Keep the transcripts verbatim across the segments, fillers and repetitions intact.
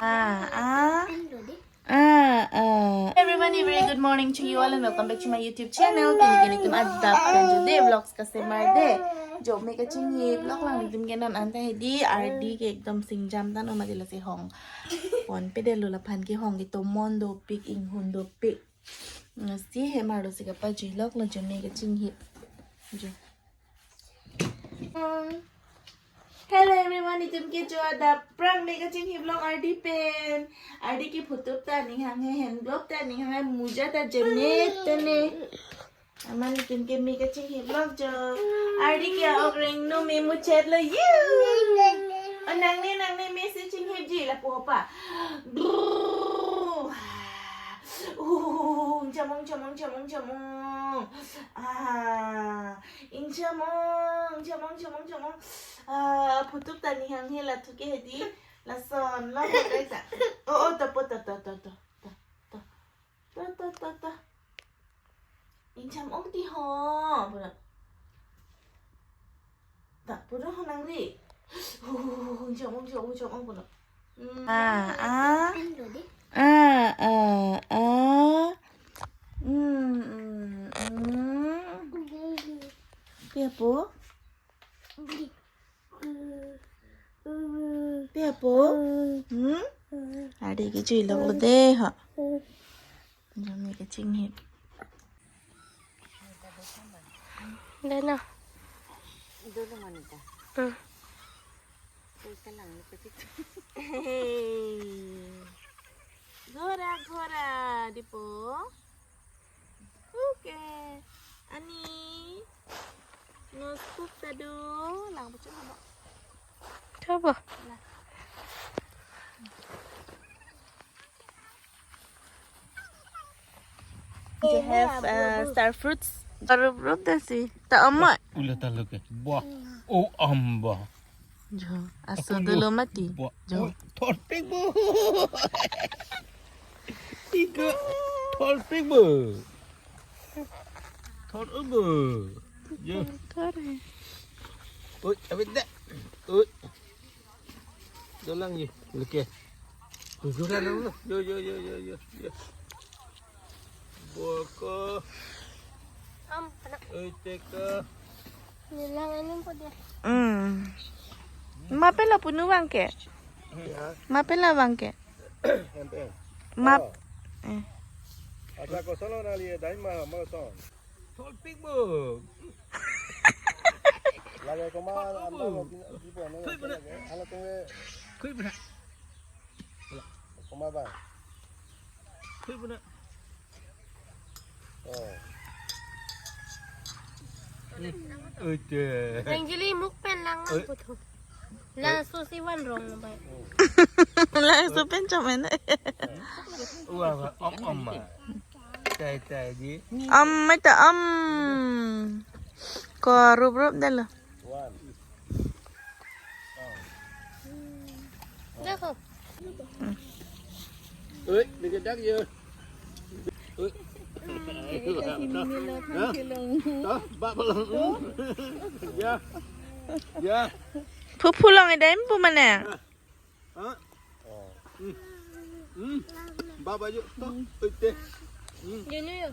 Ah, ah. Ah, ah. Everyone, a very good morning to you all and welcome back to my YouTube channel. Pini ke netum adap pen jo de vlogs kasemar de. Jo me kachinghip vlog lang netum ke non anta hedi ardi ke ekdom singjam tan oma dilo si hong. Pon pe delo laphan ke hong ke tomon dopik inghun dopik. Nasi hemar lo si kapajui lok lo jo me kachinghip. Jo. Hello everyone, netum ke jo adap prang me kachinghip long ardi pen. Ardi ke phutup ta ning hanghe, hand glove ta ning hanghe, muja ta jenet tene. Amat netum ke me kachinghip long jo. Ardi ke ok reng no me muchet lo yu. Oh, nangne nangne me si chinghipji lapu hopa. Brrr. Uh, chamong chamong chamong chamong. Ah, inchamong, inchamong, inchamong, inchamong. Ah, phutup ta ning hanghe la thuke hedi. Lason lo phutup ta. Oh, oh, tapo, ta, ta, ta, ta, ta, ta, ta, ta, ta, ta. Inchamong ti ho, pura. Ta, pura ho nangri. Inchamong, inchamong, inchamong, pura. Hmm. Ah, ah. Ah, ah, ah. Hmm, hmm, hmm. Pi apo? Pi apo? Hmm? Ardi ke jui lok lo de ho. Jo me kachinghip. Dana. Dolo manita. Hmm. Ghora, ghora, dipo. Okay. Ani. Nos cook ta do. Lang pachun habo. Coba. Lah. They have uh, star fruits. Rup rup da si. Ta amat. Ula ta lo ke. Bah. Oh, amba. Jo, aso dolo mati. Bo, jo. Oh, thorpik bo. Iko thorpik bo. Thor bo. Jo. Thor. Oi, abit da. Oi. Dolang ji. Leke. Tujuh dah nang. Yo, yo, yo, yo, yo, yo. Boko. Am, anak. Oi, teka. Nilang ini po dia. Hmm. Mape la punu bangke? Ya. Mape la bangke? M P M. Map. Oh. Eh. Ada kosong lo nali dain ma ma song. Thorpik bo. Lagi koma. Thorpik bo. Anda lo di po na. Thui mana? Hala tunggu. Khui mana? Koma bang. Khui mana? Oh. Oke. Anjali muk pen lang lang putu. Laso si wan rong na bai. Laso pen chomen. Wah, wah, om om ma. Chai chai ji. Om mai ta om. Ko rup rup dalo. One. Dekho. Oi, dekedak ya. Oi. Ini lo tang kelong. Toh, bak belong. Ya. Ya. Phu phu long edai pu mana? Ha? Hmm. Hmm. Bak baju toh. Oi teh. Hmm. Gini yo.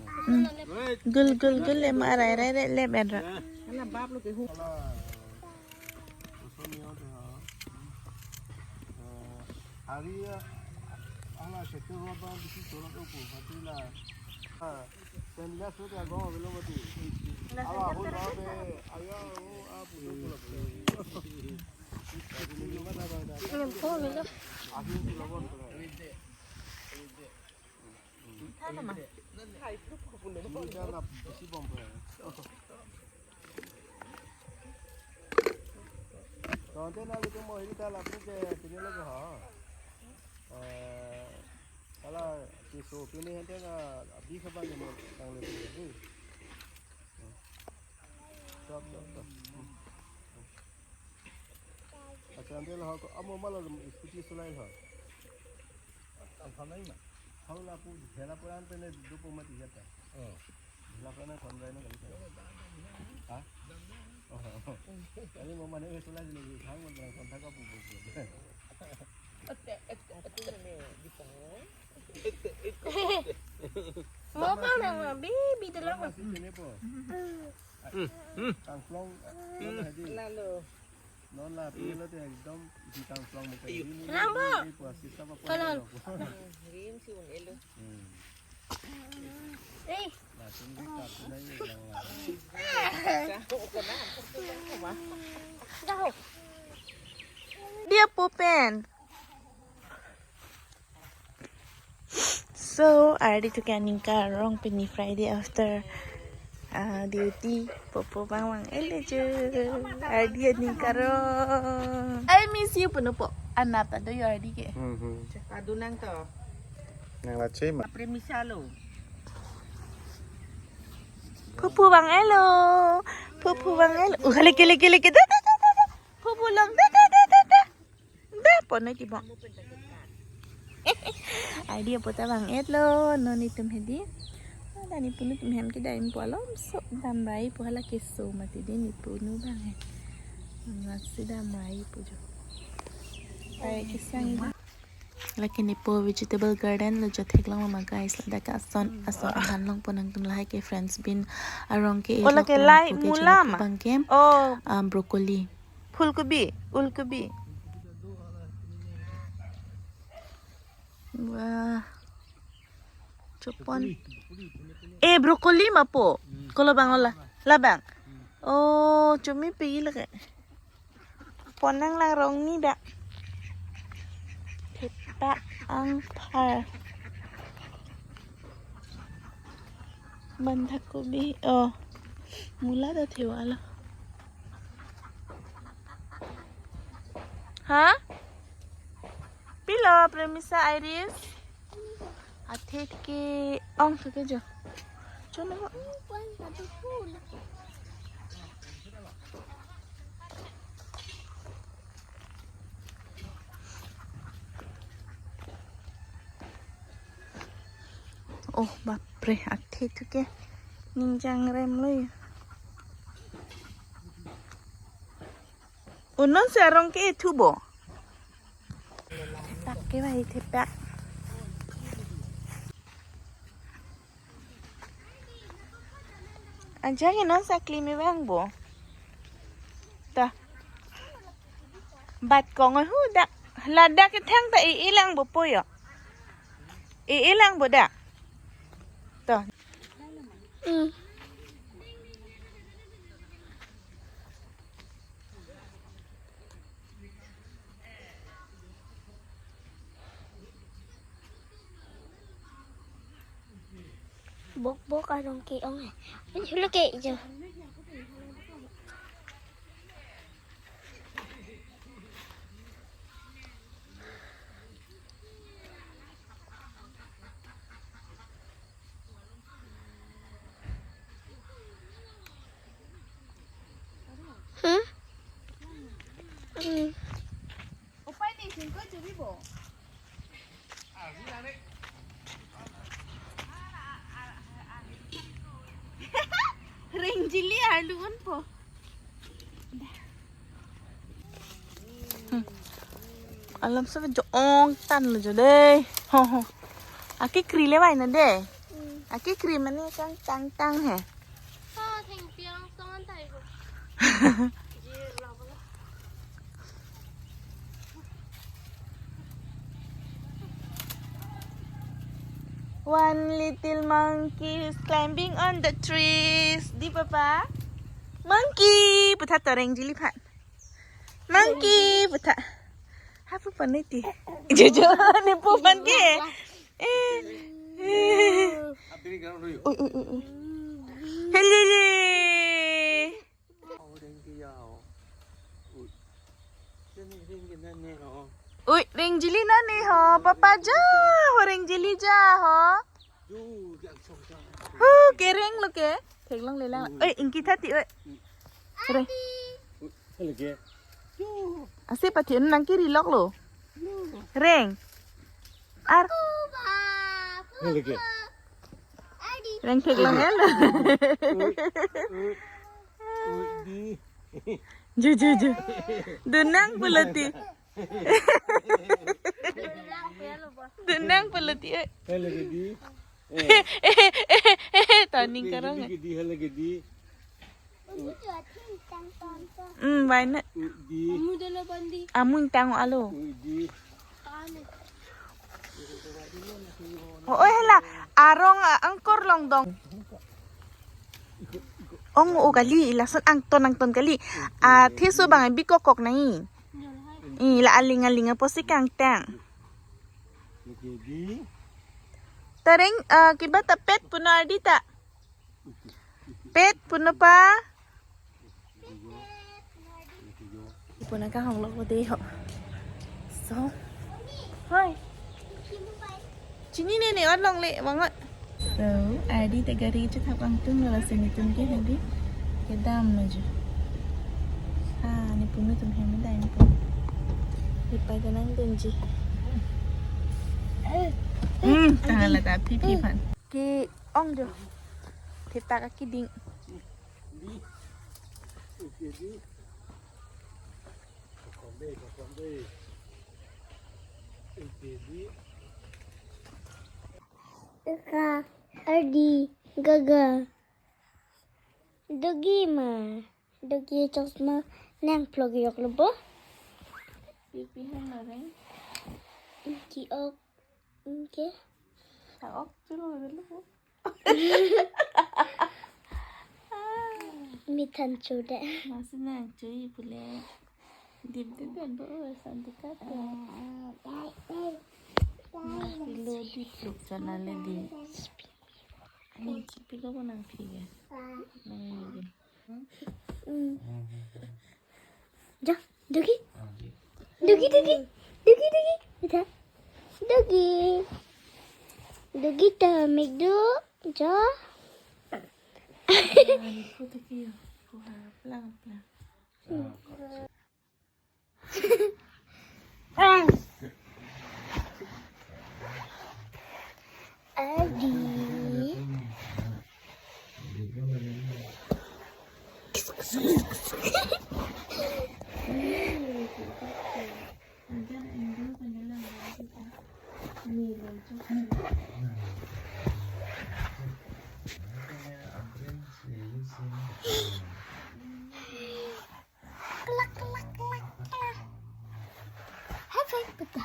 Oi. Gul gul gul lem arai rai rai lem edra. Ya. Ana bap lo ke hu. Alah. Osomia de ha. Eh, hari ya, ala setu roba bisi tolak uku, patila. Ah, dan dia sudah gong belum mati. Awa, hu robe, ayo, hu, ah, putu putu. Belum tahu, belum. Aku belum. Tha tha ma. Ini kan ap-, isi bom pe. Tonte na lagi mo ini ta lapu ke tini lagi ha. Eh, ala kiso pini hente na abi khaban ni mo tang le. Stop, stop, stop. Acha, ante lo ko amo malo scooty sulai ho. Ang phamai ma. Hau lapu, hela puran pene dupo mati jata. Oh. Hela puran kon rai na kali. Ha? Oh. Kali mo mane sulai ni hang mo kontak ko pu pu. Mo kang nang ma, baby, dalam ma. Hmm, hmm. Kangplong, non hadi. Lalo. Non la, pilo te ekdom di kangplong mo kayo. Iyo. Ini, ini, ini, puas, sisa pa puas. Kanan. Rim si un elo. Hmm. Eh. Dia pupen. So, ardi tu ke aningkan arong pini Friday after, ah, duty. Popo bang vang-et lo jo. Ardi aningkan arong. I miss you puno po. Anat ado yo ardi ke. Hmm, hmm. Adu nang to. Nang la cema. Apre misa lo. Pupu bang-et lo. Pupu bang-et lo. Uh, leke, leke, leke. Da, da, da, da, da. Pupu long. Da, da, da, da, da. Da, pon na tibong. Ardi apo ta bang-et lo. Non itum hedi. Ada ni punu tum hem ke dain po alom so. Dam rai po hala keso mati di ni punu bang he. Nasi dam rai po jo. Rai kisang ini. Lake nepo vegetable garden lo jo theklong ma guys, ladak ason ason ahan longpo nangtum lahai ke French bean arong ke. Oh, lake lai mula ma? Bang ke, oh, ah, broccoli. Phulkobi, ulkobi. Wah. Chopon. Eh, broccoli ma po. Kolo bang ola. Labang. Oh, chomi pe lake. Pon nang lang rong ni dak. Thepdak angphar. Bandhakobi. Oh. Mula ta theu alo. Ha? Pilo premisa Iris? Athe ke ong ke jo. Chono. Oh, bapre, athe tu ke ningjang rem lo ya. Unon si arong ke-e thubo. Thepdak ke bai thepdak. Ajang inon sakli me bang bo. Ta. Bat kong hu dak. Ladak ke thang ta i ilang bo po yo. I ilang bo dak. To. Hmm. Bok bok arong ke-ong eh. Ini hulu ke jo. Hmm? Hmm. Upai ni singko chubi bo. Reng jili arlu unpo. Hmm. Alam sa jo-ong tan lo jo dei. Ho, ho. Akekri le bai na dei. Hmm. Akekri mane kangtang tang he. Ha, thengpi angsong an tai ko. One little monkey is climbing on the trees. Di papa? Monkey! Putha to reng jili phan. Monkey! Putha. Hapu paniti. Jojo, nepo pan ke. Eh. Eh. Ui, ui, ui, ui. Hele, hele. Ui, reng jili nane ho, papa ja ho, reng jili ja ho. Hu, kereng lo ke. Theklong le lang. Oi, ingki thati, oi. Reng. Ase pathi nang kiri lok lo. Reng. Ar. Reng theklong el. Ju, ju, ju. Dunang pulati. Dunang pala ti, eh. Hala ke di. Taning karong. Di, di, hala ke di. Hmm, baina. Di. Amu tang alo. Di. Oh, oh, hala. Arong, ah, angkor longdong. Ong o kali, lason angton angton kali. Ah, thiso bang bikokok nai. I la aling aling aposi kangtang. Tareng, ah, kiba ta pet puno Ardi ta. Pet puno pa. Ipuna kahong lo ko de ho. So. Hi. Chinine ne, ot longle, mangot. So, Ardi ta gari chethap angtung lo, lasi netum ke hadi kedam lo jo. Ah, ne punu tum hem dai ne punu. Di pa ganang dunji. Hmm, tanggal ada pipi pan. Ke-ong jo. Thetak akiding. Ka, Ardi, Gaga. Dogi ma. Dogi chosma nang vlog yok lo bo. Pipi hang lo reng. Ki ok. Ke. Ta ok tu lo lo bo. Mithan chude. Masih nang chui pule. Dim tu ben bo, oh, santika tu. Masih lo di vlog channel le di. Ini cipi lo bo nang phi ya. Nang ini. Hmm. Ja, Dogi. Dogi, Dogi. Dogi, Dogi. Ita. Dogi. Dogi ta mikdu. Ja. Ani putu kiyo. Kuha plang plang. Ardi. Klak, klak, klak, klak. Hai, hai, peta.